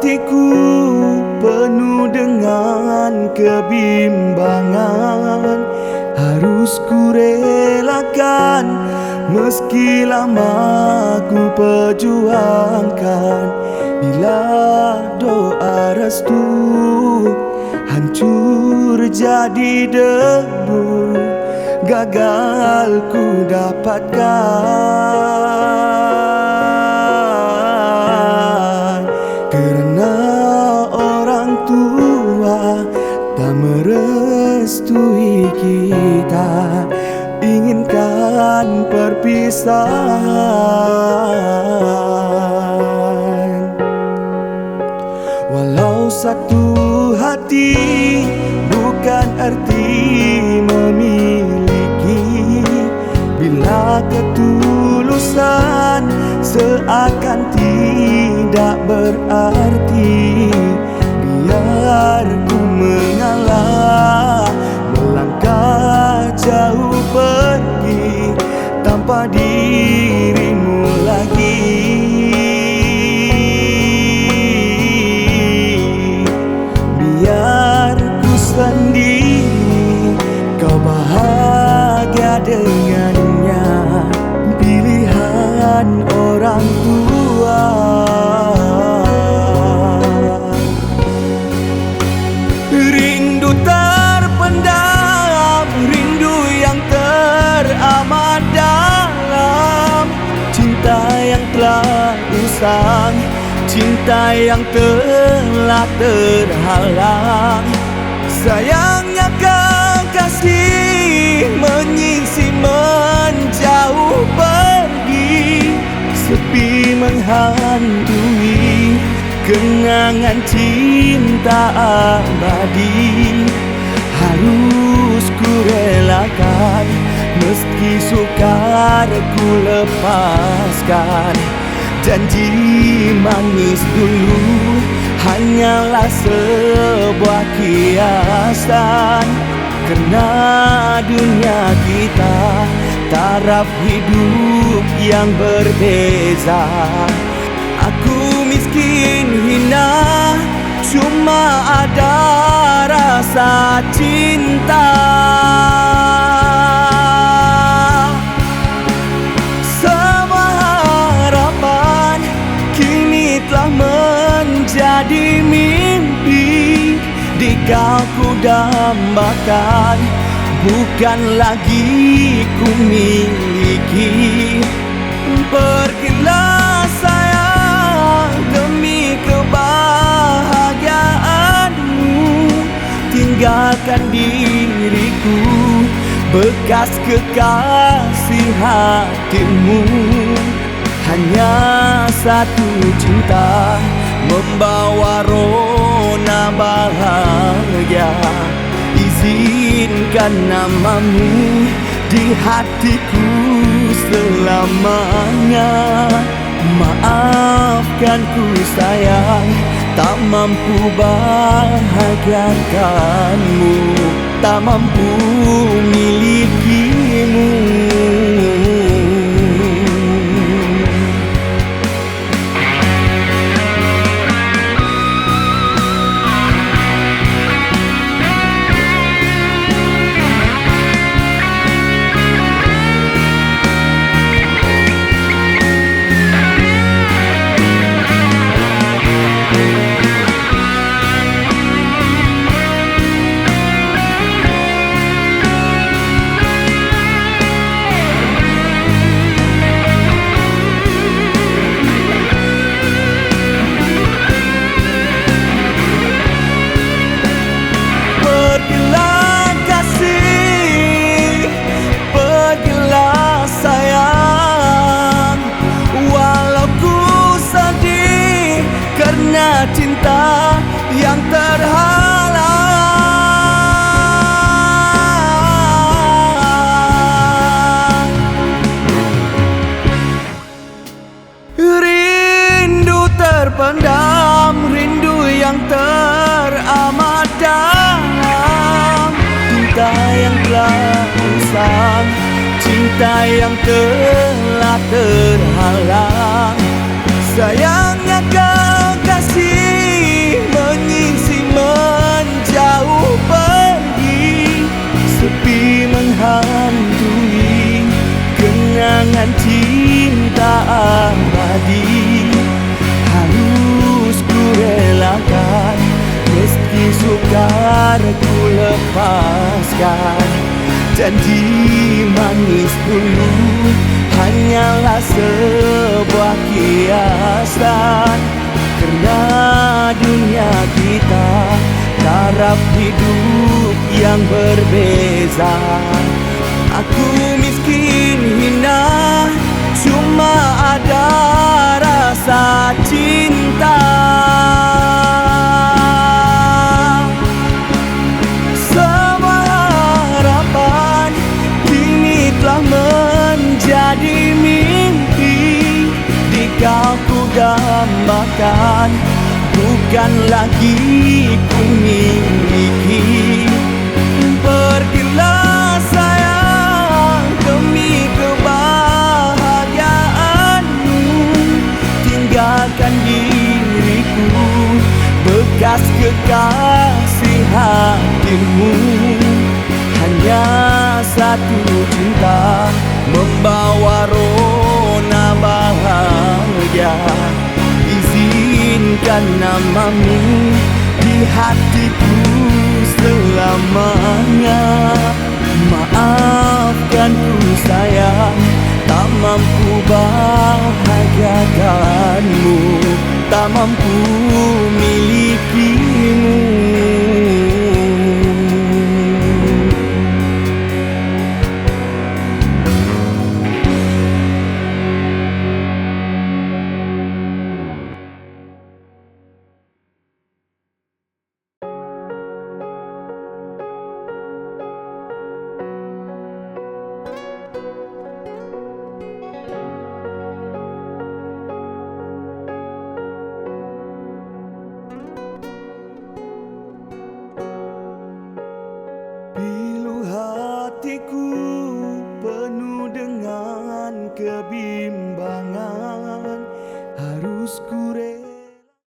Hatiku penuh dengan kebimbangan. Harus ku relakan meski lama ku perjuangkan. Bila doa restu hancur jadi debu, gagal ku dapatkan. Kerana orang tua tak merestui kita, inginkan perpisahan. Walau satu hati bukan arti memiliki, bila ketulusan seakan tidak berarti. Biar ku mengalah, melangkah jauh pergi tanpa dirimu lagi. Biar ku sendiri, kau bahagia dengannya. Pilihan orang tua. Rindu terpendam, rindu yang teramat dalam. Cinta yang telah usang, cinta yang telah terhalang. Sayangnya kekasih menyisi menjauh pergi. Sepi menghantui kenangan cinta abadi. Harus ku relakan meski sukar ku lepaskan. Janji manis dulu hanyalah sebuah kiasan. Karena dunia kita taraf hidup yang berbeza. Aku miskin hina, cuma ada rasa cinta. Semua harapan kini telah menjadi mimpi. Di kau ku dambakan, bukan lagi ku miliki. Pergilah sayang demi kebahagiaanmu. Tinggalkan diriku, bekas kekasih hatimu. Hanya satu cinta membawa rona bahagia. Izinkan namamu di hatiku selamanya. Maafkan ku sayang, tak mampu bahagiakanmu, tak mampu milikimu. Pergilah kasih, pergilah sayang. Walau ku sedih karena cinta yang terhalang. Rindu terpendam, rindu yang teramat dalam. Cinta yang telah usang, cinta yang telah terhalang. Sayangnya kekasih Janji manis dulu hanyalah sebuah kiasan. Kerana dunia kita taraf hidup yang berbeza. Aku miskin hina, cuma ada rasa cinta. Semua harapan kini telah menjadi mimpi. Di kau ku dambakan, bukan lagi ku miliki. Pergilah sayang demi kebahagiaanmu. Tinggalkan diriku bekas kekasih hatimu. Hanya satu cinta membawa rona bahagia. Izinkan namamu di hatiku selamanya. Maafkan ku sayang, tak mampu bahagiakanmu, tak mampu miliki.